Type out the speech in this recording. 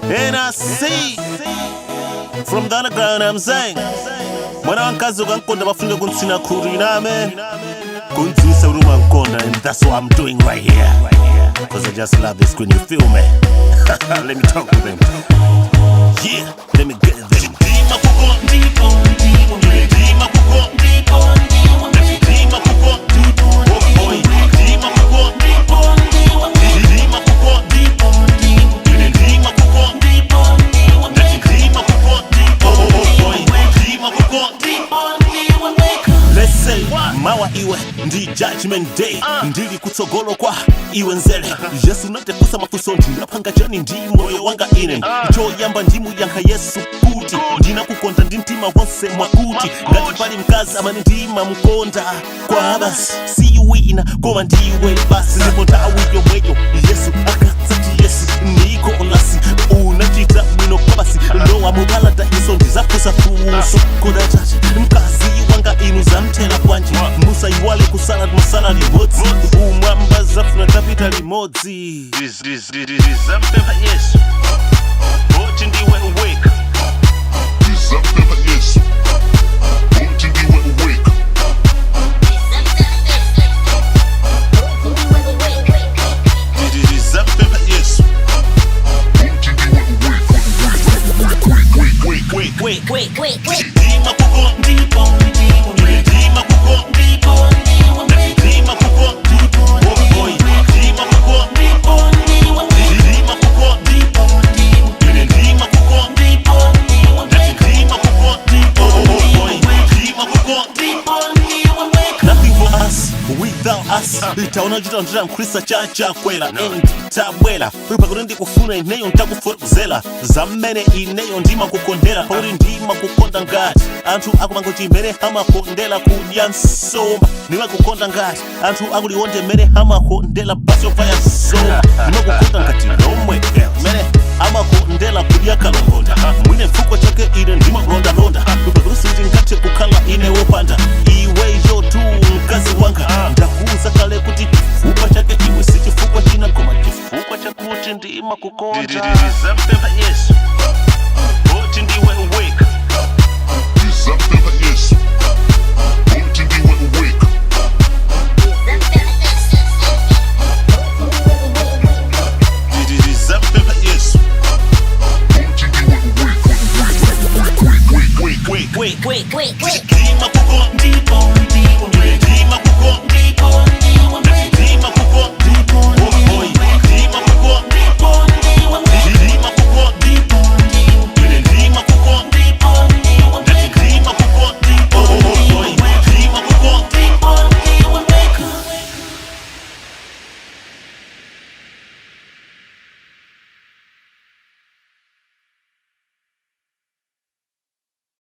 And I see from the underground, I'm saying mwana wamkazi ukankonda pafunika kuntsina khutu, you know what I mean? Kunzisa kuti umankonda, and that's what I'm doing right here, 'cause I just love this queen, you feel me? Let me talk to them. Yeah, let me get them. Ndima kuko ndipo ndima kuko ndipo ndima kuko oh boy ndima kuko ndima kuko ndima kuko ndima kuko oh boy ndima kuko. Let's say mawa iwe ndi Judgment Day, ndili kutsogolo kwa iwe nzere. Yesu natefusa mafunso, ndinapanga chani ndi moyo wanga ine? Choyamba ndimuyankha Yesu kuti ndinakukonda ndi mtima wonse, mwakuti ngati pali mkazi amene ndimamukonda kwa basi si wina koma ndiwe basi. Ndipo nthawi yomweyo Yesu akadzati, "Yesu Nikolasi, unachita bwino kwa basi, lowa muparadaiso." Ndizafunsa funso, "Kodi Atate, mkazi wanga inu zamthera bwanji?" Musayiwale kusala masala limodzi, umwamba zafuna tapita limodzi. Ndizampempha Yesu kuti ndiwe weka. Ndizampempha Yesu kuti ndiwe weka. Ndizampempha Yesu kuti ndiwe weka. Wake, wake, wake. Wait, wait, wait. Ndima kuko ndipo ndima kuko ndima kuko oh boy ndima kuko ndima kuko ndima kuko ndima kuko oh boy ndima kuko. Nothing for us without us. Taona chita ndira nkhulisa chachakwera and tabwera pakuti ndikufuna ineyo ntakufotokozera zamene ineyo ndimakukondera, pakuti ndimakukonda ngati anthu akumango chimene amakondera kudya nsomba. Ndimakukonda ngati anthu akuliwonde mmene amakondera basi yofaya nsomba. Ndimakukonda ngati lomwe mmene amakondera kudya kalongonda. Mwine mfuko chake ine ndimakulondalonda, pakuti sindingathe kukhala ine wopanda iweyo tu, mkazi wanga. Ndakuuza kale kuti chifukwa chake iwe si chifukwa china koma chifukwa chakuti ndimakukonda. Ndizampempha Yesu kuti ndiwe weka. Ndizampempha Yesu kuti ndiwe weka. Ndizampempha Yesu kuti ndiwe weka. Wake, wake, wake. Wait, wait, wait.